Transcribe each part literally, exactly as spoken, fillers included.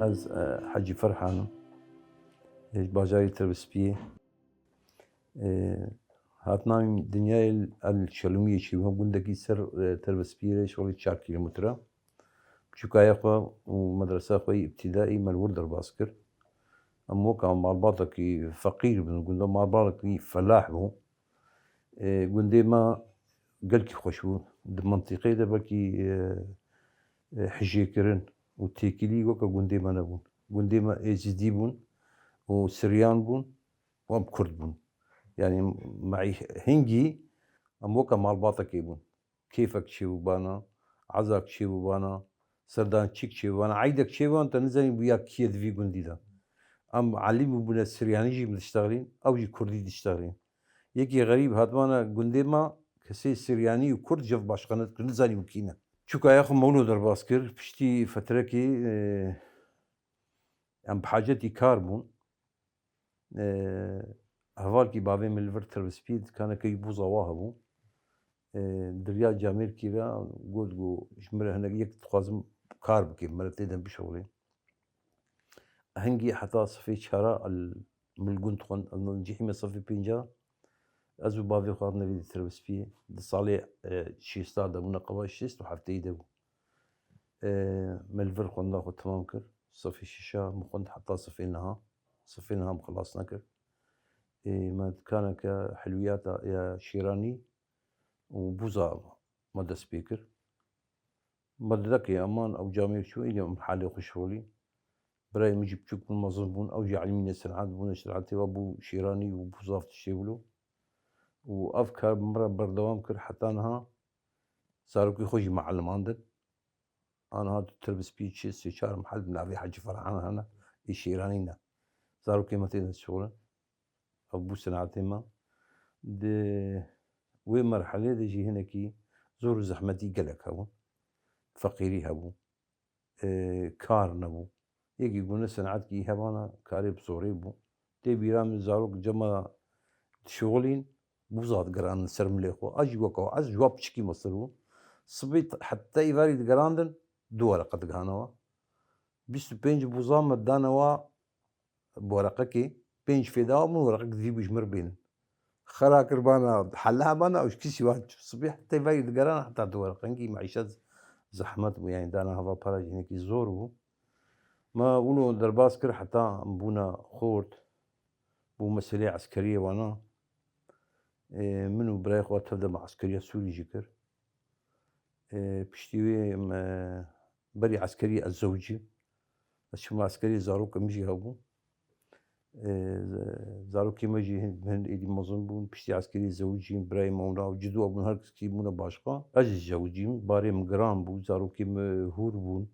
Ez e, Hecî Ferhan im. Ji bajarê Tirbispiyê. E, Hatina min dinyayê El Şelûmiyê çêbû, gundekî ser e, Tirbispiyê re şixulî çar kîlometre. Çûkaya xwe û medresa xwe yî îbtîdaî me li wir derbas kir. Em weka malbatekî feqîr bûn, gunda malbatekî felah bû. E, gundê me gelkî xweş bû. Di mintîqeyê de belkî e, e, hijêkirin û têkilî weke gundê me nebûn. Gundê me êzidî bûn û siryan bûn û em kurd bûn. Yanî me hingî em weke malbatekê bûn. Kêfek çêbû bana, ezak çêbû bana, serdançîk çêbû bana, eydek çêbû bana, te nizanî bûya kî ye di vî gundî de. Em elî bûbûne siryanî jî diştexilîn, ew jî kurdî diştexilîn. Yekî xerîb hatibana gundê me, kesê siryanî û kurd jev başqe nedikir, nizanî bû kî ne. Çûkaya xwe mewlo derbas kir, piştî fetrekê e, em bi hacetî kar bûn. E, Hevalkî bavê min li vir Tirbispiyê dikaneke wî bûza wa hebû. E, Dirya Camêrkî re got, got, ji min re hinek yek dixwazim kar bike, min re tê de bişixulê. Hingî heta sifê çara el min li gund xwend, ez cihî me sifê pênca, ez û bavê xwe hatine vê di Tirbispiyê. Di salê e, şêsta de bûne, qeba şêst û hefteyê de bû. E, Me li vir xwenda xwe temam kir. Sifê şişa min xwend heta sifê niha. Sifê niha min xilas nekir. Ê, me dikaneke hilwiyata ya şêranî û bûza me dest pê kir. Me didekê eman ew camêr çû, êdî em halê xwe şixulî. Birayê min jî biçûk bûn, mezin bûn, ew jî elimîne senat bûne, senatê we bû şêranî û bûza tiştê wilo. Û ev kar bi min re berdewam kir heta niha. Zarokê xwe jî me elimandin. Aniha tu Tirbispî çi sê çar mehel bi navê Hecî Ferhan hene, ê şêranî ne. Zarokê me tê de şixulin. Ev bû senatê me. Di wê merhelê de jî hinekî zor û zehmetî gelek hebûn. Feqîrî hebû. E, kar nebû. Yekî gune senatkî hebana karê bi zorê bû. Tê bîra min zarok cema dişixulîn, bûza digerandin ser milê xwe. A jî weka ez ji wa piçikî mestir bû. Sibê t-, heta îvarî digerandin, du wereqe digihana wa. Bîst û pênc bûza me dane wa bi wereqekê, pênc fêda wa min wereqek divî bû ji mir bênin. Xera kir bana, hela bana, ew ji kîsî wa çû. Sibê heta îvarî digerana heta du wereqe. Hingî meîşet zehmet bû, yanî dana heva para jî hinekî zor bû. Me wilo derbas kir heta em bûne xort, bû meseleyê eskeriyê wana. Ê, min û birayê xwe tev de me eskeriya Sûrî jî kir. Ê, piştî wê me berî eskeriyê ez zewicîm. Ez çûme eskeriyê, zarokê min jî hebû. Ê, zarokê me jî hin, hin êdî mezin bûn. Piştî eskeriyê zewicîm, birayê me wana û cidû hebûn, her kes kî bûne başqa. Ez jî zewicîm, barê min giran bû, zarokê min hûr bûn.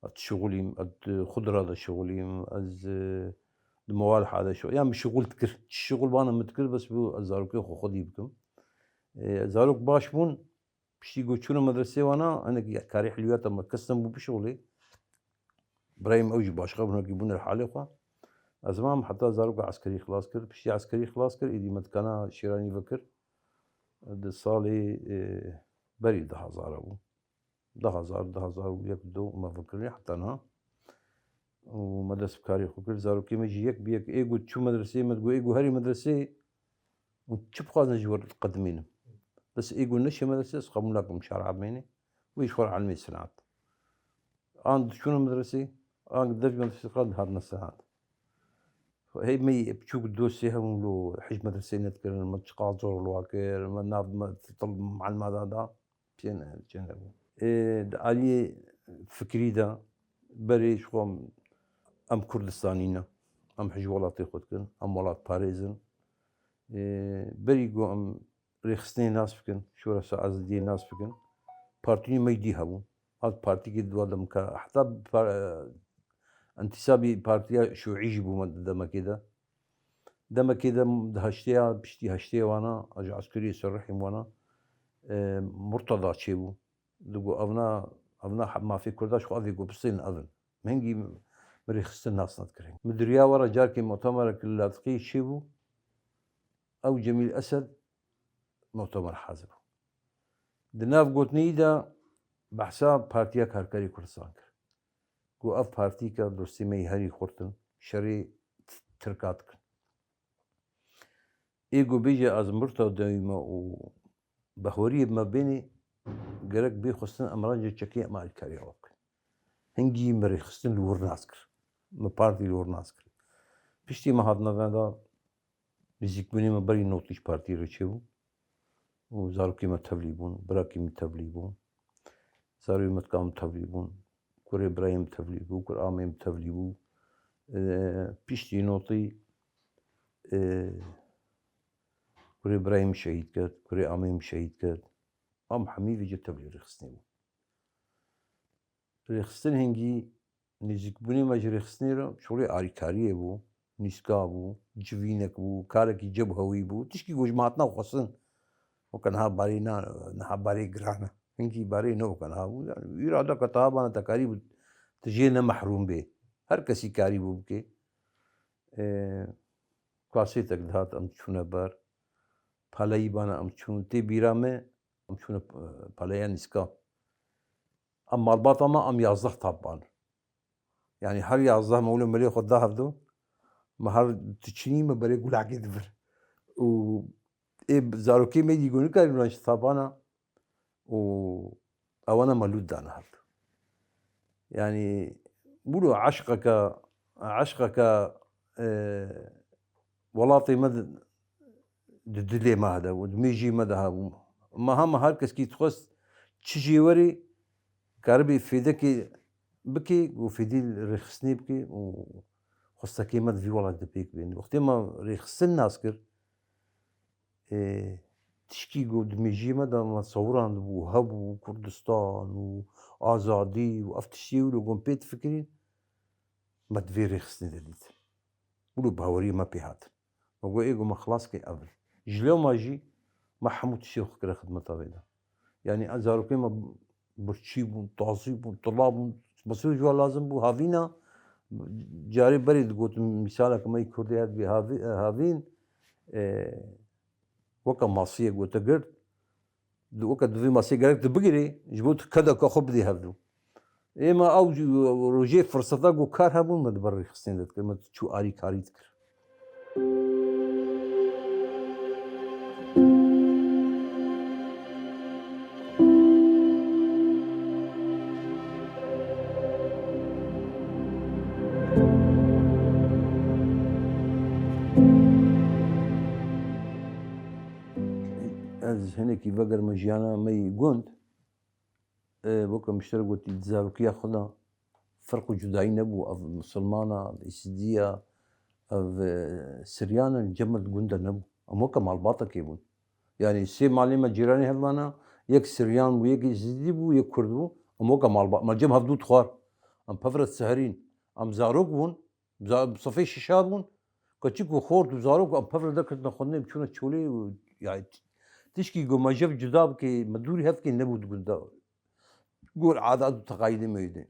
Ez dişixulîm, ez di xudra de şixulîm, ez, e, di mewalha de şixulîm. Ya min şixul dikir. Çi şixul bana min dikir, bes bû ez zarokê xwe xwedî bikim. E, zarok baş bûn, piştî ku çûne medresê wana, hinek karê hilwiyata me kes nebû bişixulê. Birayê min ew jî başqa bûn, hinekî bûne li halê xwe. Ez mam heta zaroka eskerî xilas kir. Piştî eskerî xilas kir, êdî me dikana şêranî vekir. Di salê, e, berî du hezar bû. Du hezar, du hezar û yek du me vekirî heta niha. Û me dest bi karê xwe kir. Zarokê me jî yek bi yek ê got çû medreseyê, me digot ê got herî medreseyê û çi bixwazin ji we diqedimînim. Bes ê got neşê medresê ez qebûl nakim şara bimêne. Wê ji xwe re elimê senat. An diçûne medresê, an dervî medresê qal dihatine senat. Hey me yê biçûk dostê hebûn lo hij medresê nedikirin, me çiqas zor li wa kir, me nav me til mualima da da. Çêne, çêne bû. Ê, di aliyê fikrî de berê ji xwe em Kurdistanî ne. Em hij welatê xwe dikin, em welatparêz in. Ê, berî ku em rêxistinê nas bikin, Şoresa Azadiyê nas bikin, partîyên me dî hebûn. Hat partîkê di wa demka, heta par-, entîsabî partiya şûî jî bû me di demekê de. Demekê de di heştê ya, piştî heştê wana, ji eskeriyê serrihên wana, e, Murtada çêbû. Digo, evna, evna he-, mafê Kurda ji xwe evê ku bistên ev in. Min hingî min rêxistin nas nedikirin. Midiriya we re carkê mutemerek li Ladiqiyê çêbû, ew Cemîl Esed mutemer hazir bû. Di nav gotinî de behsa Partiya Karkerê Kurdistan kir. Ku ev partîka dostê me yî herî xurt in, şerê t-, Tirka dikin. Ê ku bêje ez mirta dewî me û behoriyê me bênê, gerek bê xwestin em rence çekê em alîkariya we bikin. Hingî me rêxistin li wir nas kir. Me partî li wir nas kir. Piştî me hatine venda nêzîkbûnê me berî notî ji partî re çêbû. û zarokê me tevlî bûn, birakî min tevlî bû, zarokê me tika min tevlî bûn, kurê birayê min tevlî bû, kurê amê min tevlî bû. E, piştî notî, e, kurê birayê min şehîd ket, kurê amê min şehîd ket. Em hemî vêce tevlî rêxistinê bûn. Rêxistin hingî nêzîkbûnê me ji rêxistinê re şolê alîkariyê bû, nîska bû, civînek bû, karekî cebhewî bû, tişkî ku ji me hatina xwestin. Weke niha barê na, niha barê giran e. Hingî barê ne weke niha bû. Yani, îrade ke tava bana te karîbû tu jê ne mehrûm bê. Her kesî karîbû bike. Ê, kasêtek dihat em çûne ber. Paleyî bana em çûn. Tê bîra me em çûne, e, paleya nîska. Em malbata me em yazdeh tab ban. Yani her yazdeh me wilo milê xwe da hevdu. Me her tu çinî me berê gulakê dibir. Û ê zarokê me dî ku nikarî wina ji tabana û ewana me lût dane hevdu. Yani wilo eşqeke, eşqeke, e, welatê me di, di dilê me de bû, di mêjî me de hebû. Me hema her keskî dixwest çi jê werê karibê fêdekê bike û fêdî rêxistinê bike û xwestekê me di vî welatê de pêk bêne. Wextê me rêxistin nas kir, ê, tişkî ku di mêjiyê me de me sewirandibû, hebû Kurdistan û azadî û ev tiştê wilo ku em pê difikirîn, me di vê rêxistinê de dît. Wilo baweriyê me pê hat. Me got, ê ku me xilas kir, ev in. Ji lewma jî me hemû tiştê xwe kire xidmeta vê de. Yanî, ez zarokê me birçî bûn, tazî bûn, tila bûn. Mesûd ji we lazim bû, havîna, carê berê digotin, mîsaleke me yê Kurdê het bê, havî-, havîn, e, weke masiyek we te girt, di weke di vê masiyê gerek tu bigirê, ji bo tu kedeka xwe bidê hevdu. Ê me ew jî rojê firseta ku kar hebûn me di ber rêxistinê de dikir, me çû alîkarî dikir. Ez hinekî vegerime jiyana me yî gund. E, weke min ji te re gotî, di zarokiya xwe de ferq û cudayî nebû. Ev misilman e, ev êzîdî ye, ev, e, siryan e, cem me di gund de nebû. Em weke malbatekê bûn. Yanî sê malê me cîranê hev mana, yek siryan bû, yek êzîdî bû, yek kurd bû. Em weke malbat, me cem hevdû dixwar. Em pev re diseherîn. Em zarok bûn. Za-, sifê şişa bûn. Keçik û xort û zarok em pev re derketine xwendinê, biçûne çolê û, yani, t-, tişkî ku me ji hev cuda bike, me dûrî hev bike, nebû di gund de. Gor adat û teqayîdê me yê dê.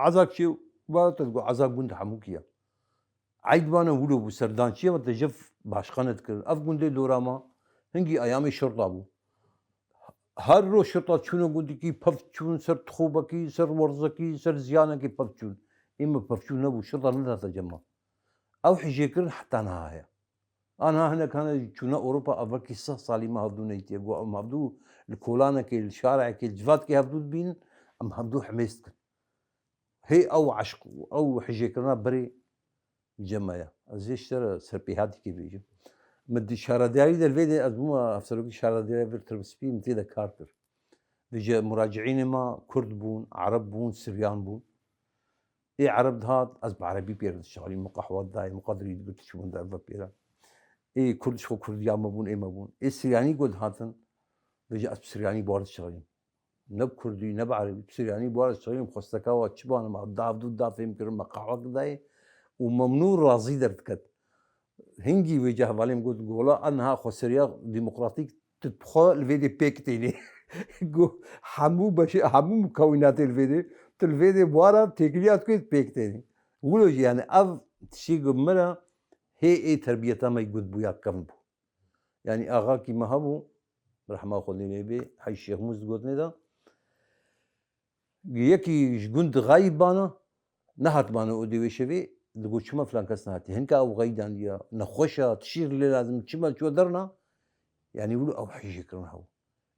Eza çi, wate digot, eza gund hemûkî ye. Eyd bane wilo bû, serdançiye me te ji hev başqane dikirin. Ev gundê dora me, hingî eyamê şirta bû. Her roj şirta çûne gundikî, pev çûn ser tixobekî, ser werzekî, ser ziyanekî pev çûn. Ê me pevçûn nebû, şirta nedihate cem me. Ew hijêkirin heta niha heye. A niha hinek hene çûne Ewropa, ev wekî sih salî me hevdû neytiye. Got em hevdû li kolanekê, li şarekê, li civatkê hevdû dibînin, em hevdû himêz dikin. Hê ew eşq û ew hijêkirina berê cem me ye. Ez ê ji te re serpêhatîkê bêjim. Min di şarediyarî de li vê de, ez bûme hevserokê şarediyarê vir Tirmspî, min tê de kar kir. Vêce muraciînê me Kurd bûn, Ereb bûn, Siryan bûn. Ê Ereb dihat, ez bi Erebî pê re dişixilîm, min qehwa didayê, min qedirî digirt, çûbûn derve pê re. Ê Kurd ji xwe Kurdiya me bûn, ê me bûn. Ê Siryanî ku dihatin, vêce ez bi Siryanî bi wan re dişixilîm. Ne bi Kurdî, ne bi Erebî, bi Siryanî bi wan re dişixilîm, xwesteka wa çi bane, me da hevdû da fêm kirin, me qehwa didayê û memnûn razî derdiket. Hingî vêce hevalê min got, gola, a niha xweseriya demokratîk tu bi xwe li vê dê pêk tênî. Got, hemû beşê, hemû mukewînatê li vê dê, tu li vê dê bi wan re têkiliya dikê, tu pêk tênî. Wilo jî, yani, ev tiştê ku min re hê ê terbiyeta me yî gund bûya kevn bû. Yani, axakî me hebû, rehma Xwedê lê bê, hey Şêx Mûs digotinê de, yekî ji gund xayîb bana, Nehatmane odê wê şevê, digot çima filan kes nehatiye. Hinka ew xeydandiya, nexweş e, tişî lê lazim, çima çûye derna? Yanî wilo ew hijê kirine hew.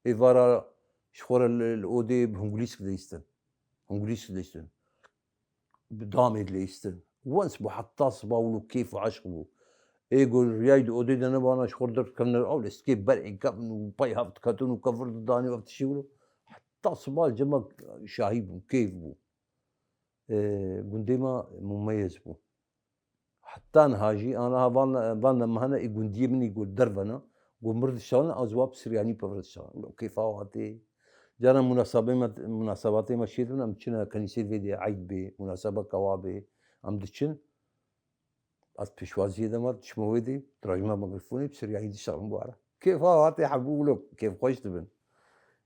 Êvara ji xwe re li, li odê bi hingulîsk dilîstin. Hingulîsk dilîstin. Bi damê dilîstin. Wens bû heta siba wilo kêf û eşq bû. Ê got riyayî di odê de nebana ji xwe re derdikevne, ew lê stêkê berê kevin û pey hev diketin û kevir didanê û ev tişî wilo. Heta siba li cema şahî bû, kêf bû. E, gundê me mumeyez bû. Heta niha jî, ana van, van me hene ê gundiyê min î got derve ne. Got mir diştexilin, ez wa bi Siryanî pevre diştexilin. Kêfa hatê. Cara munasabê me, munasebatê me şêdin, em çine kenîsê vê dê, eyd bê, munasebeka wa bê, em diçin. Ez pêşwaziyê de me, diçime wê dê, dirajime mikrofonê, bi Siryanî diştexilin bu ara. Kêfa hatê hebû wilo, kêfxweş dibin.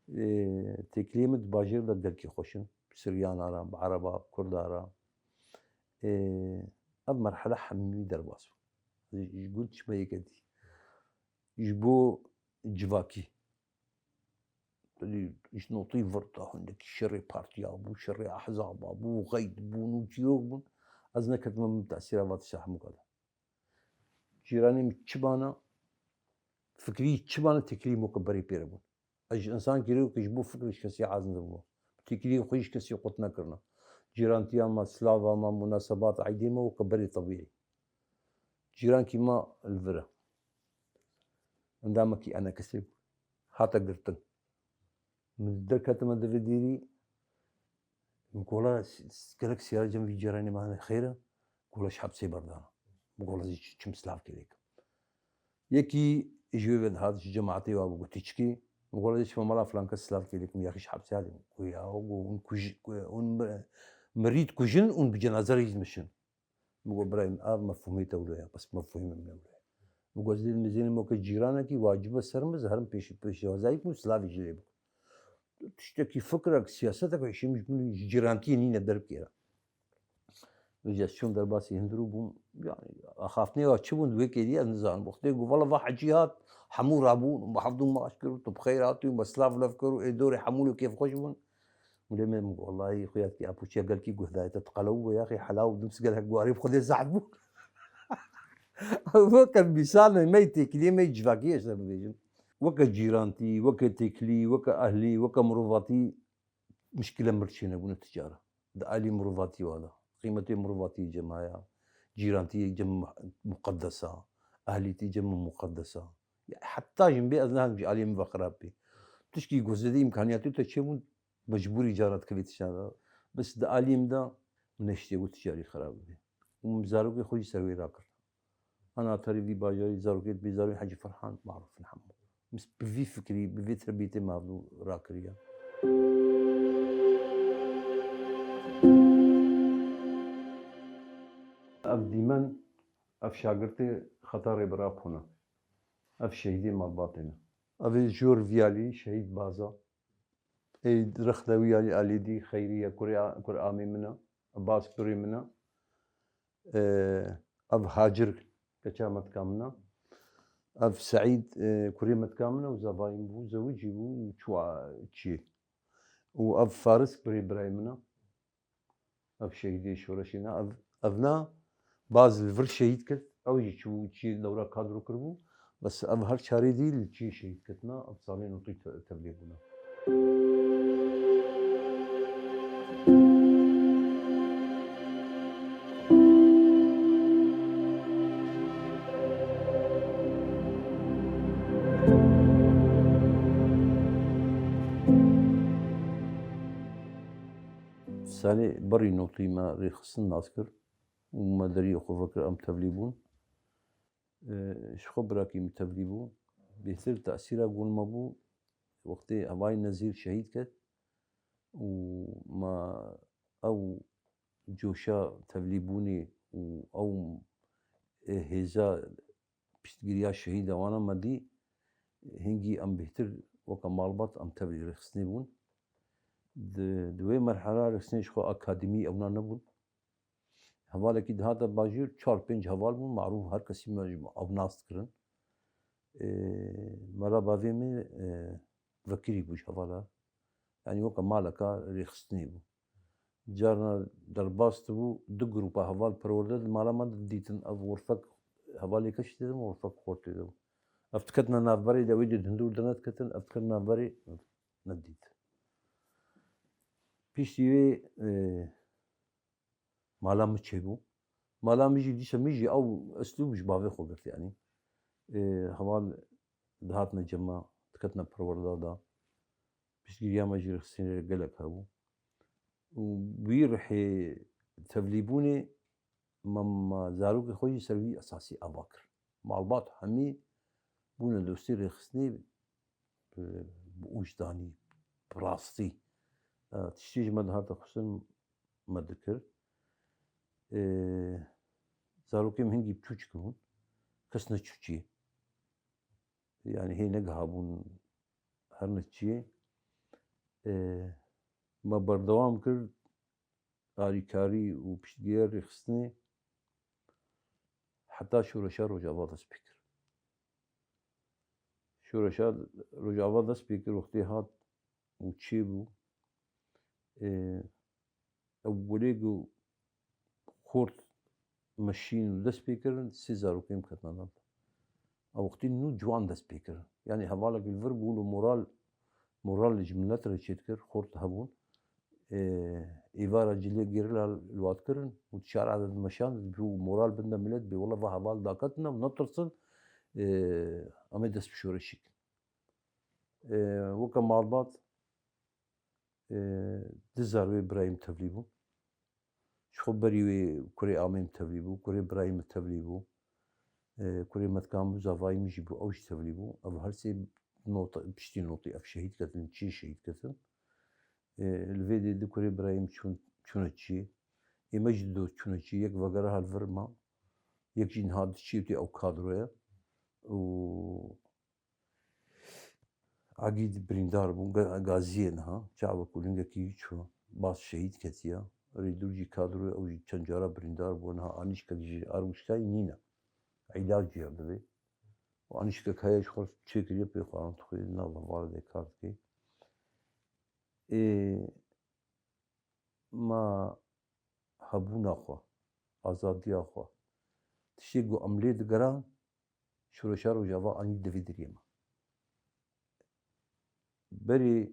Ê, têkiliyê min di bajêr de gelkî xweş in. Bi Siryan ara, bi Ereba, bi Kurd ara. Ê, ev merhele hemî derbas bû. Ji gund çi me yeketî. Ji bo civakî. Belê ji notî vir da hindekî şerê partiya bû, şerê ehzaba bû, xeyd bûn û çîrok bûn. Ez neketime min tesîra va tişta hemû kade. Cîranê min çi bana, fikrî çi bana têkilî moke berê pêre bûn. Ez ji însan kirî ke ji bo fikr ji kesî hez nibû. Têkilî xwe ji kesî qut nekirina. Cîrantiya me, silava me, munasebat, eydê me weke berê tebîî. Cîrankî me li vir e. Endamekî enekesê hate girtin. Min derketime di vê dêrî, min gola s-, s-, gelek siyara cem vî cîranê me hene xêr e, gola ji hepsê berdana. Min gola zî çi-, çim silav kê lêkim. Yekî ji wê ve dihat, ji cemaetê wa bû, got, "Tîçikî?" Min gola zî çima mala filan kes silav kê lêkim, yaxî ji hepsê hatî. Got, "Ya, got, hûn kuj-, got, hûn mi-, mirî dikujin û bi cenaze re jî dimişin." Min got, "Birayê min, ev mefhûmê te wilo ye, bes mefhûmê min ne wilo ye." Min got, "Ez dê mizênim weke cîranekî, wacib e ser min, ez herim pêş-, pêşwazayî bikim û silavê jî lê bikim." Tiştekî fikrek, siyasetek, hişê min ji min ji cîrantiyê nîne derbikêre. Vêca ez çûm derbasî hundirû bûm, yanî axaftinê wa çi bûn di wê kêliyê ez nizanim. Wextê got, "Valla va hecî hat, hemû rabûn, me hevdû maç kir, tu bi xeyr hatî, me silav lev kir û ê dorê hemû li kêfxweş bûn." Min lê me, min got, "Wellahî xuya dikî, ev pûçiya gelkî guhdayê te diqelew bû, yaxê hela û dims gelek guharî bi Xwedê zehf bû." Weke mîsalê me yê têkiliyê me yê civakî ez te bibêjim. Weke cîrantî, weke têkilî, weke ehlî, weke mirovatî mişkile mir çênebûne ti cara. Di alî mirovatî wa de. Qîmetê mirovatî cem haya. Cîrantî cem mu-, muqeddes a. Ehlîtî cem muqeddes a. Ya heta jin bê ez nahim ji alî min ve xirab bê. Tişkî ku zêde îmkaniyatê te çêbûn, mecbûrî cara dikevî tişta de. Bes di alî min de min neştiye ku ti carî xirab bibe. Û min zarokê xwe jî ser wê rakir. Ana terî vî bajarî zarokê dibê zarokê Hecî Ferhan maruf in hemû. Min bi vî fikrî, bi vê terbiyetê me hevdû rakiriye. Ev dîmen, ev şagirtê xeta Rêbir Apo ne. Ev şehîdê malbatê ne. Ev ê jor viyalî şehîd Baza. Ê rexne wî alî, alî dî Xeyriye kurê a-, kur amê min e. Baz kurê min e. Ee, ev Hacir keça metka min e. Ev Seîd, e, kurê metka min e û zavayî min bû, zewicî bû û çû a-, çiyê. Û ev Faris kurê birayê min e. Ev şehîdê şoreşê ne. Ev, ev na Baz li vir şehîd kir. Ew jî çû çiyê lewra kadro kiribû. Bes ev her çarê dî li çiyê şehîd ketine. Ev salê notî te-, tevlê bûne. Salê berî notî me rêxistin nas kir û me deriyê xwe vekir, em tevlî bûn. E, ji xwe birakî min tevlî bû. Bêhtir tesîra gul me bû, wextê Hevayî Nezîr şehîd ket û me ew coşa tevlîbûnê û ew, e, hêza piştgiriya şehîda wana me dî, hingî em bêhtir weke malbat em tevlî rêxistinê bûn. Di, di wê merhela rêxistinê ji xwe akademî ewna nebûn. Hevalekî dihate bajêr, çar pênc heval bûn, marûf, her kesî me ji ew nas dikirin. Ê, mala bavê min, ê, vekirî bû ji hevala. Yanî weke maleka rêxistinê bû. Carna derbas dibû, du grûpa heval perwerde di mala me de didîtin. Ev xorfek hevalê keşî tê de bû, xorfek xortê de bû. Ev diketina navberê de, wê dê di hundir de nediketin, ev diketin navberê, nedidît. Piştî wê, e, mala min çêbû. Mala min jî dîsa min jî ew eslûb ji bavê xwe girt, yanî. E, heval dihatine cem me, diketine perwerda de. Piştgiriya me jî rêxistinê gelek hebû. Û wî rihê tevlîbûnê me, me zarokê xwe jî ser wî esasî ava kir. Malbat hemî bûne dostê rêxistinê, bi, bi wijdanî, bi rastî. E, tiştê ji me dihate xwestin me dikir. E, zarokê min hingî biçûçik bûn. Xistine çûçiyê. Yanî hê negihabûn her ne çiyê. E, me berdewam kir alîkarî û piştgiriya rêxistinê heta şoreşa Rojava dest pê kir. Şoreşa Rojava dest pê kir, wextê hat û çêbû. E, ew welê ku xort meşîn û dest pê kirin, sê zarokên min ketine nav. Ew wextî nû ciwan dest pê kirin. Yanî hevalekî li vir bû, li moral, moral ji milet re çêdikir, xort hebûn. Ê, êvara cilê gerîla li wat kirin û çar edet meşan, bû moral binde milet, bê wela va heval daketin em netirsin, ê, em ê dest bi şoreşî kin. Ê, weke malbat, ê, du zarokê birayê min tevlî bûn. Ji xwe berî wê kurê amê min tevlî bû, kurê birayê min tevlî bû. Ê, kurê Metka min bû, zavayê min jî bû, ew jî tevlî bû. Ev her sê nota, piştî notê ev şehîd ketin, çiyê şehîd ketin. Ê, li vê dê du kurê birayê min çûn, çûne çiyê. Ê me jî du çûne çiyê, yek vegere ha li vir ma. Yek jî niha diçiyê tê ew kadroye. Û Agîd birîndar bû, ga-, gaziyê niha, çawa ku lingekî wî çû, baz şehîd ketiya. Rêdûr jî kadroyê ew jî çend cara birîndar bû, niha anîşkek ji arwişkayî nîne. Îlac ya divê. Û anîşkek heye ji xwe çêkiriye pê xwarin dixwê, nav hevalê de kar dike. Ê, ma hebûna xwe, azadiya xwe, tiştê ku em lê digeran, şoreşa Rojava anî di vê deriyê me. Berê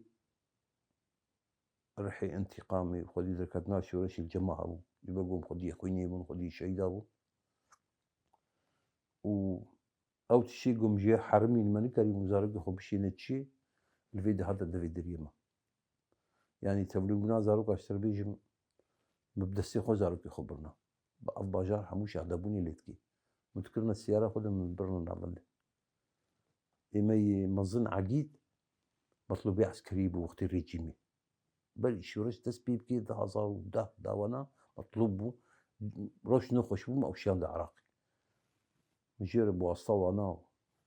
rihê întîqamê û xwedî derketina şoreşê li cem me hebû. Ji ber ku em xwediyê xwînê bûn, xwediyê şehîda bûn. Û ew tiştê ku em ji herimî li me nikarîbûn zarokê xwe bişîne çiyê, li vê dihate di vê deriyê me. Yanî tevlîbûna zaroka ji te re bêjim, min bi destê xwe zarokê xwe birna. Bi ev bajar hemû şahdabûnê lê dikê. Min dikirine siyara xwe de min birna navendê. Ê me yê mezin Egîd metlûbê eskerî bû wextê rejîmê. Berî şoreş dest pê bikê, du hazar û deh dawana metlûb bû. Rewş nexweş bû, me ew şiyande Iraqê. Min jê re bi wasta wana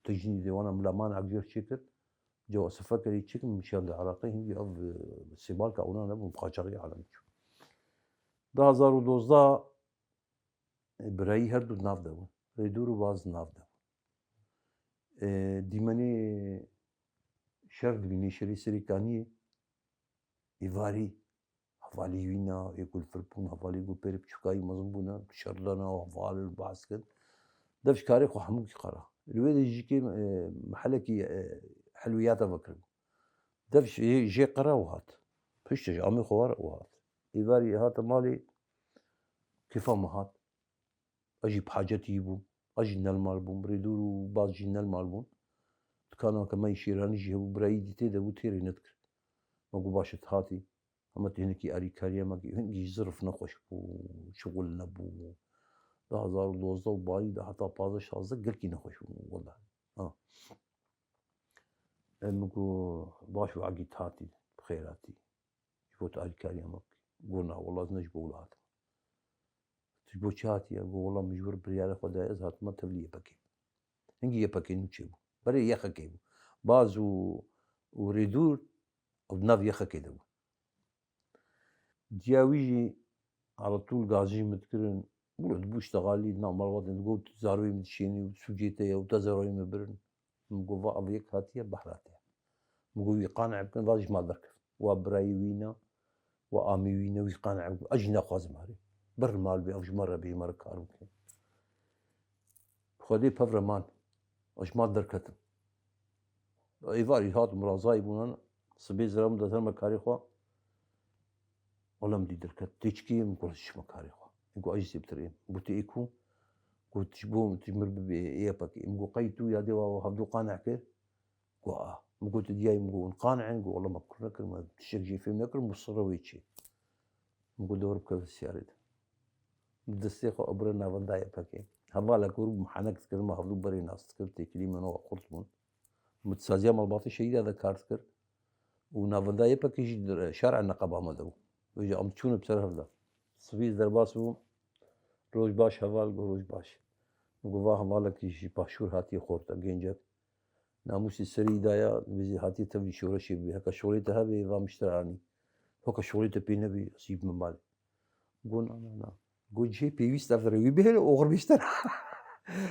tecnîdê wana milaman egcer çêkir. Cewa sife kerî çêkir, min şiyande Iraqê, hingî ev, e, sêbalka wana nebûn, bi qaçaxî alem çû. Du hazar û dozdeh, e, birayî her du nav de bûn. Rêdûr û Baz nav de bûn. E, dîmenê şer dibînê, şerê Serêkaniyê, êvarî hevalê wî na, ê ku li vir bûn, hevalê ku pêrê biçûkayî mezin bûne, şer dana, heval behs kir. Dev ji karê xwe hemûkî qera. Li wê de jî kêm, e, mehelekî, e, helwiyata vekiribû. Dev jê, jê qera û hat. Piştre ji amê xwe were û hat. Êvarî hate malê, kêfa min hat. Ez jî bi hacetî bûm. Ez jî ne li mal bûm. Rêdûr û Baz jî ne li mal bûn. Dikana ke me yî Şêranî jî hebû, birayî dî tê de bû, têrê nedikir. Me got, baş e, tu hatî. Hema tu hinekî alîkariya me kî, hingî zirif nexweş bû, şixul nebû. Du hazar û dozdeh û bayî de heta pazdeh şazdeh gelkî nexweş bû, wela. Ha. E, min got, baş û Egîd hatî, bi xêr hatî. Ji bo tu alîkariya me bikî. Got, na, wela ez ne ji bo wilo hatim. Tu ji bo çi hatiye? Got, wela min ji wir biryara xwe daye, ez hatime tevlî Y P G. Hingî Y P G nû çêbû. Berê Y X G bû. Baz û, û Rêdûr ew di nav Y X G de bû. Diya wî jî Eretûl gazî min dikirin, wilo dibû ştexalî, di nav malbatê digot, zaroyê min dişênî û sûcê te ye û te zaroyê min birin. Min got, va ev yek hatiye, behra te ye. Min got, wî qane bikin, va ji mal derkevin. Wa birayê wî na, We amî wî ne wî qane bû. Ez jî naxwazim herê. Bir mal bê, ev ji me re bê, ji me re kar bike. Xwedê pevre man. Ez ji mal derketim. Êvarî hat mirazayî bûnan. Sibê zira min de ser me karê xwe. Wela min dî derket. Tê çikê min got çime karê xwe. Min got ez jî zêbtir êm. Got tu ê ku? Got tu ji bo tu ji mir bibê ê yepekê. Min got qey tu ya dê wa hevdu qaneh kir? Got a. Min got tu diyayî? Min got hûn qaneh in? Got wela me kur nekir, me tiştek jê fêm nekir, min sirre wê çê. Min got dewr bikeve siyarê de. Bi destê xwe abire navenda yepekê. Hevalek wir bû, min henek dikir, me hevdu berê nas dikir, têkilî me nava xurt bûn. Min saziya malbatê şehîda de kar dikir. Û navenda yepekê jî şer'a neqeba me de bû. Wê jî em çûne bi ser hev de. Sibî derbas bû. Roj baş heval, got roj baş. Min got va hevalekî ji Başûr hatiye xorta, gencek. Namûsê serî daye, vêzî hatiye tevlî şoreşê bibê. Heke şolê te hebe, va min ji te re anî. Heke şolê te pê nebî, ez ê bime malê. Got na, na, na. Got cihê pêwîst ev re wî bihêle, oxir bê ji te re.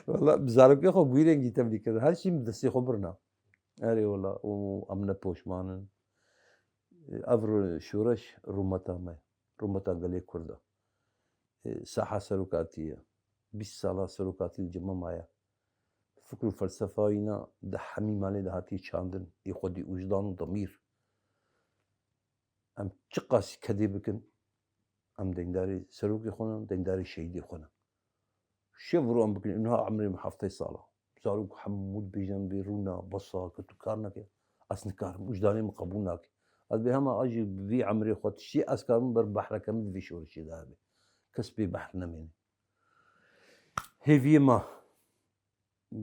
Wela bi zarokê xwe bi wî rengî tevlî kirin. Her çî bi destê xwe birina. Erê wela, û em ne poşman in. Ev ro-, şoreş rûmeta me ye. Rûmeta gelê Kurd e. E, saha serokatî ye. Bîst sala serokatî li cem me maye. Fikr û felsefa wîna di hemî malê de hatiye çandin. Ê xwedî wijdan û demîr. Em çiqas kedê bikin, em deyndarê serokê xwe ne, deyndarê şehîdê xwe ne. Şev ro em bikin, niha emrê min heftê sal e. Zarok hemû dibêjin vê rûna, bes e, ke tu kar neke. Ez nikarim, wijdanê min qebûl nake. Ez bê hema ez jî vî emrê xwe tiştê ez karim ber behreke min di vê şoreşê de hebe. Kes bê behr nemêne. Hêviyê me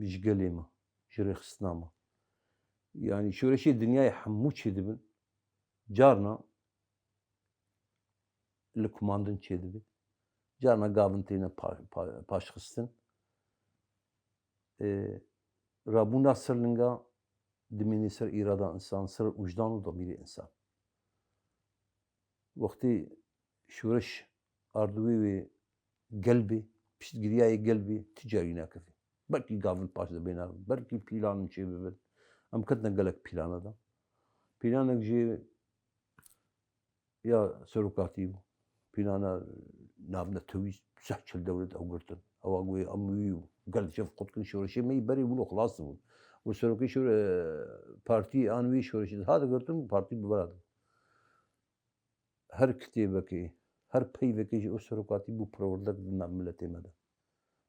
ji gelê me, ji rêxistina me. Yanî şoreşê dinyayê hemû çêdibin. Carna li kumandin çêdibe. Carna gavin têne pa-, pa-, paşxistin. Ê, rabûna ser linga dimîne ser îrada însan, ser wijdan û demîrê însan. Wextê şoreş ardiwê wê gel bê, piştgiriyayê gel bê, ti carî nakeve. Belkî gavin paş de bêne, belkî pîlanin çêbibin. Em ketine gelek pîlana de. Pîlanek jê ya serokatî bû. Pîlana navnetewî seh çil dewlet ew girtin. Ewa goyê em wî û gel şev qut kin şoreşê me yî berê wilo xilas dibûn. Û serokê şore, partî an wî şoreşê dihat girtin, partî bi bera de. Her kitêbekê, her peyvekê ji ew serokatî bû perwerdek di nav miletê me de.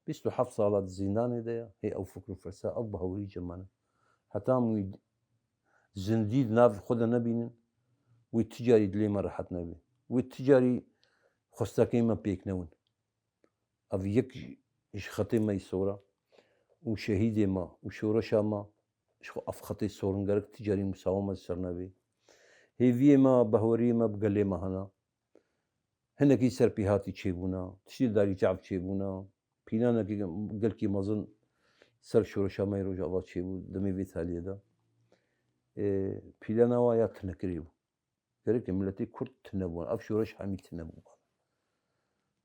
Bîst û heft sala di zîndanê de ye, hê ew fikr û felsefe, ew bawerî cem me ne. Heta em wî zindî di nav xwe de nebînin, wê ti carî dilê me rehet nebe. Wê ti carî xwestekê me pêk newin. Ev yek ji, ji xetê me yî sor e û şehîdê me û şoreşa me ji xwe ev xetê sor in, gerek ti carî musawama li ser nebe. Hêviyê me, bahweriyê me bi gelê me hene. Hinekî serpêhatî çêbûna, tiştê darî çav çêbûna, pîlanekî gelkî mezin ser şoreşa me yê Rojava çêbû, demê vê taliyê de. Ê, pîlana wa ya tinekirî bû. Gerek e miletê Kurd tune bûn. Ev şoreş hemî tune bû.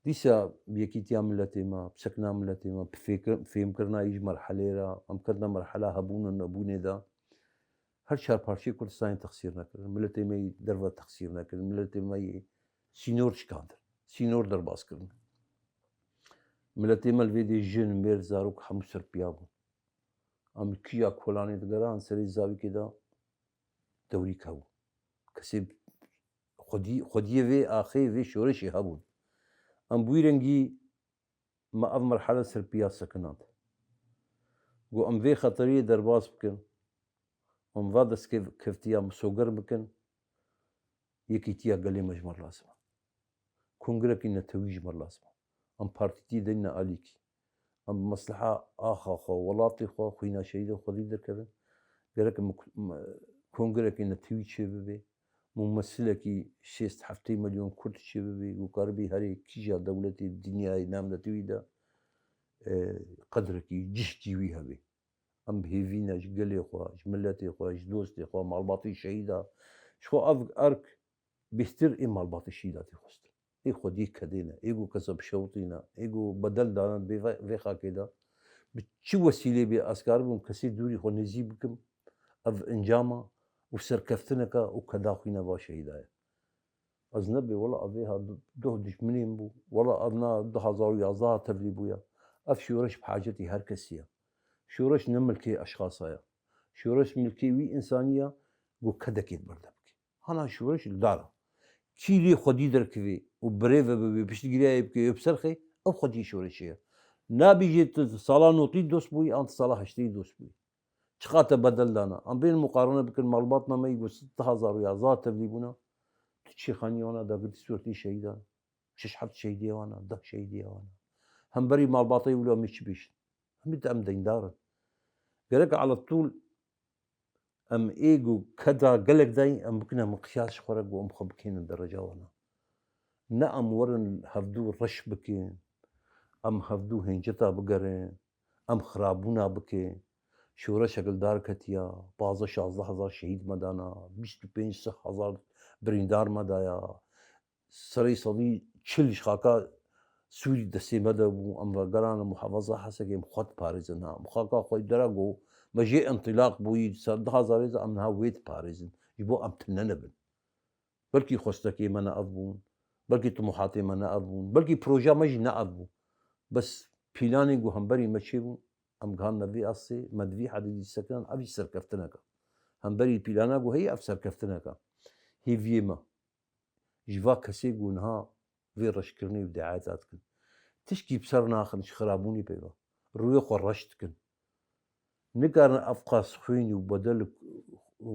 Dîsa bi yekîtiya miletê me, bi sekna miletê me, bi fêkir-, fêmkirina î ji merhelê re, em ketine merhela hebûn û nebûnê de. Her çar parçeyê Kurdistanê texsîr nekirin. Miletê me yî derve texsîr nekirin. Miletê me yî sînor şikandin. Sînor derbas kirin. Miletê me li vê dê jin, mêr, zarok hemû serpiya bûn. Em li kîja kolanê digeran, serê zavîkê de dewrî kewû. Kesê xwedî-, xwediyê vê axê, vê şoreşê hebûn. Em bi wî rengî me ev merhele serpiya sekinand. Got, em vê xeteriyê derbas bikin, em va destkev-, keftiya misoger bikin, yekîtiya gelê me ji me lazim e. Kongrekî netewî ji me lazim e. Em partîtî deyne alîkî. Em bi mesleha axa xwe, welatê xwe, xwîna şehîdê xwedî derkevin. Gerek em k-, m-, kongrekê netewî çêbibe. Mumesilekî şêst heftê milyon Kurd çêbibe, ku karibî herê kîja dewletê dinyayê navnetewî de, e, qedrekî, cihkî wî hebe. Em bi hêvî ne ji gelê xwe, ji miletê xwe, ji dostê xwe, malbatê şehîda. Ji xwe ev erk bêhtir ê malbatê şehîda tê xwestin. Ê xwediyê kedê ne, ê ku kesa bişewitîne, ê ku bedel dane bê ve-, vê xakê de. Bi çi wesîlê bê ez karibim kesê dûrî xwe nêzî bikim, ev encama û serkeftineka û keda xwîna va şehîda ye. Ez nebê, wela ev ê ha du-, duh dijminên bû. Wela ev na du hazar û yazdeh tevlî bûye. Ev şoreş bi hacetî her kesî ye. Şoreş ne milkê eşxasa ye. Şoreş milkê wî însanî ye, ku kedekê berde bike. Hana şoreş li dar e. Kî lê xwedî derkevê û birêve bibe, piştgiriyayê bike, yê bi ser xê, ew xwedî şoreşê ye. Nabêjê tu sala notî dost bûyî, an tu sala heştê dost bûyî. Çiqa te bedel dana. Em bên muqarene bikin, malbatna me yî ku du hazar û yazdeh tevlî bûna. Tu çêxaniyê wana dagirtî sûretê şehîdan. Şeş heft şehîdê wana, deh şehîdê wana. Hemberî malbatê wilo em ê çi bêjin? Hemî de em deyndar in. Gerek ala tûl em ê ku keda gelek dayîn, em bikine miqyas ji xwe re ku em xwe bikênin dereca wana. Ne em werin hevdû reş bikin, em hevdû hênceta bigerin, em xirabûna bikin. Şoreşek li dar ketiya, pazdeh şazdeh hezar şehîd me dana, bîst û pênc sih hezar birîndar me daya. Serê sedî çil ji xaka Sûrî destê me de bû, em vegerane muhafaza Hesekê, em xwe diparêzin ha. Em xaka xwe dera got, me jê întilaq bûyî, ser du hazarê de em niha wê diparêzin. Ji bo em tune nebin. Belkî xwestekê me ne ev bûn, belkî tumuhatê me ne ev bûn, belkî proja me jî ne ev bû. Bes pîlanên ku hemberî me çêbûn, em gihandine vê astê, me di vî hedê dî sekirin, ev jî serkeftineke. Hemberî pîlana ku heye, ev serkeftineke. Hêviyê me. Ji va kesê ku niha vê reşkirinê û deayeta dikin. Tişkî bi ser naxin, ji xirabûnê pê ve. Rûyê xwe reş dikin. Nikarin ev qas xwîn û bedel û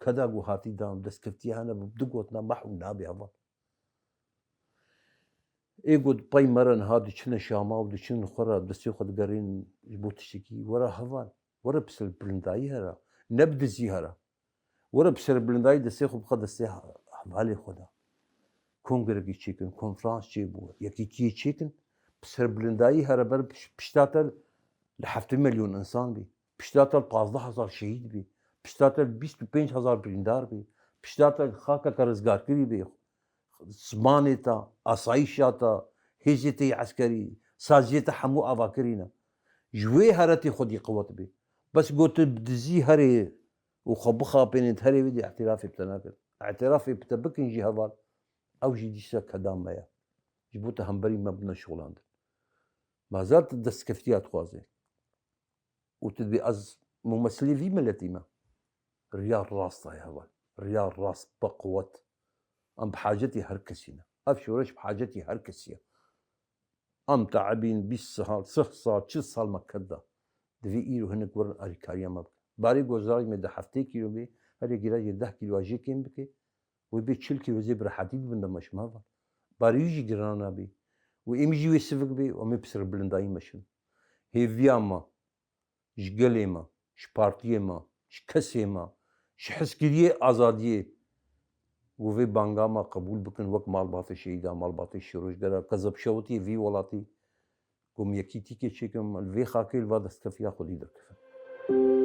keda ku hatî dan, destkeftiyê hene, bi du gotina meh û nabê heval. Ê ku pey me re niha diçine Şama û diçin xwe re destê xwe digerîn ji bo tiştekî. Were heval, were bi serbilindayî here, ne bi dizî here. Were bi serbilindayî destê xwe bixe destê hevalê xwe de. Kongrekî çêkin, konferans çêbû, yekîtiyê çêkin, bi serbilindayî here ber piş-, pişta te li heftê milyon însan bî, pişta te li pazdeh hezar şehîd bî, pişta te li bîst û pênc hezar birîndar bî, pişta te li xakeke rizgarkirî bî, zimanê te, asayîşa te, hêzê te yê eskerî, saziyê te hemû avakirî ne. Ji wê here tê xwedî qewet bê. Bes got tu bi dizî herê û xwe bixapênê di herê wê dî îtirafê bi te nakin. Îtirafê bi te bikin jî heval, ew jî dîsa keda me ye. Ji bo te hemberî me bine şixulandin. Me zat destkeftiya dixwaze. Û tu dibê ez mumesilê vî miletî me. Riya rast e heval. Riya rast be quwet. Em bi hacetî her kesî ne. Ev şoreş bi hacetî her kesî ye. Em teibîn bîst sal, sih sal, çil sal me ked da. Divê îro hinek werin alîkariya me bikin. Barê gozaraj me de heftê kîlo bê, herê girajê deh kîlo jê kêm bike. Wê bê çil kîlo zê bi rehetî dibin de meşim heval. Barê wî jî girana nabê. Wê êmî jî wê sivik bê, em ê bi serbilindayî meşin. Hêviya me ji gelê me, ji partiyê me, ji kesê me, ji hizkiriyê azadiyê, ku vê banga me qebûl bikin wek malbatê şehîda, malbatê şêrojgera, kezebşewitiyê vî welatî, ku em yekîtîkê çêkin, li vê xakê li va destkefiya xwedî derkevin.